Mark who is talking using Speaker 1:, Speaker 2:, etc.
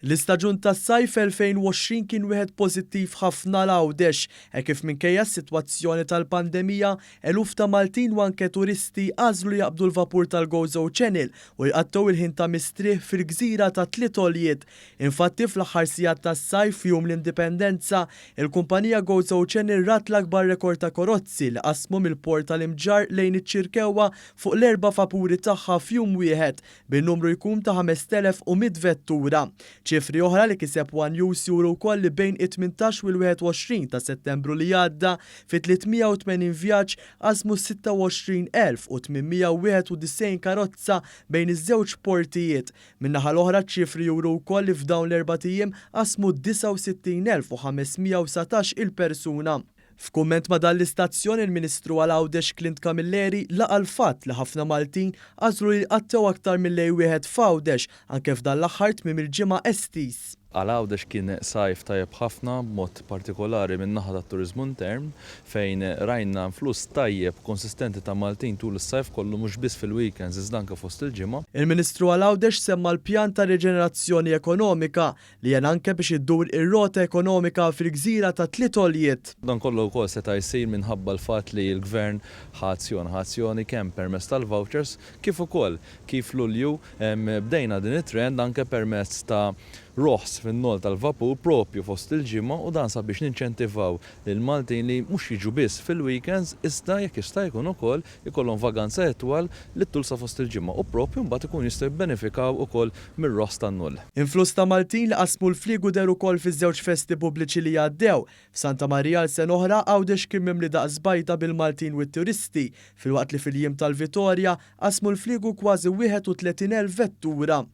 Speaker 1: L-istaġun tas-sajf 2020 kien wieħed pożittiv ħafna għal Għawdex, hekk kif minkejja s-sitwazzjoni tal-pandemija, eluf ta' Maltin u anke turisti għażlu jaqbdu l-vapur tal-Gozo Channel u jqattgħu il-ħin ta' mistrieħ fil-gżira ta' Tliet Għoljiet. Infatti, fl-aħħar sigħat tas-sajf f'Jum l-Indipendenza, il-kumpanija Gozo Channel rat l-akbar rekord ta' karozzi li qasmu mill-port tal-Imġarr lejn iċ-Ċirkewwa fuq l-erba' vapuri tagħha f'jum wieħed, bin-numru jkun ta' 5,100 vettura. Ċifri oħra li kiseb one News juru wkoll li bejn it-18 u l-21 ta' Settembru li għadda, fi 380 vjaġġ qasmu 26,891 karozza bejn iż-żewġ portijiet. Min-naħa l-oħra ċ-ċifri juru wkoll li f'dawn l-erbat ijiem qasmu 69,519 il-persuna. F'kumment ma' dan l-istazzjon il-Ministru għal Għawdex Clint Camilleri laqa' l-fatt li ħafna Maltin għażlu li jqattgħu aktar minn lejl wieħed f'Għawdex anke f'dan l-aħħar tmiem il-ġimgħa estiż.
Speaker 2: Għal Għawdex kien sajf tajjeb ħafna b'mod partikolari min-naħa tat-turiżmu intern fejn rajna influss tajjeb konsistenti ta' Maltin tul is-sajf kollu mhux biss fil-weekends iżda anke fost il-ġimgħa.
Speaker 1: Il-Ministru għal Għawdex semma l-pjan ta' riġenerazzjoni ekonomika li għen anke biex iddur ir-rota ekonomika fil-gżira ta' Tliet Għoljiet.
Speaker 2: Dan kollu wkoll seta' jsir minħabba l-fatt li l-Gvern ħa azzjoni, ħa azzjoni kemm permezz tal-vouchers kif ukoll kif Lulju bdejna din it-trend anke permezz ta' roħs fin-noll tal-vapur proprju fost il-ġimgħa u dan sabiex ninċentivaw lill-Maltin li mhux jiġu biss fil-weekends iżda jekk jista' jkun ukoll ikollhom vaganza itwal li ttul sa fost il-ġimgħa u proprju mbagħad ikunu jistgħu jibbenefikaw ukoll mir-roħs tan-null.
Speaker 1: Influss ta' Maltin li qasmu l-fliegu deher ukoll fiż-żewġ festi pubbliċi li għaddew. F'Santa Marija għal sena oħra Għawdex kien mimli daqs bajda bil-Maltin u t-turisti, filwaqt li fil-jiem tal-Vitorja qasmu l-fliegu kważi 31,000 vettura.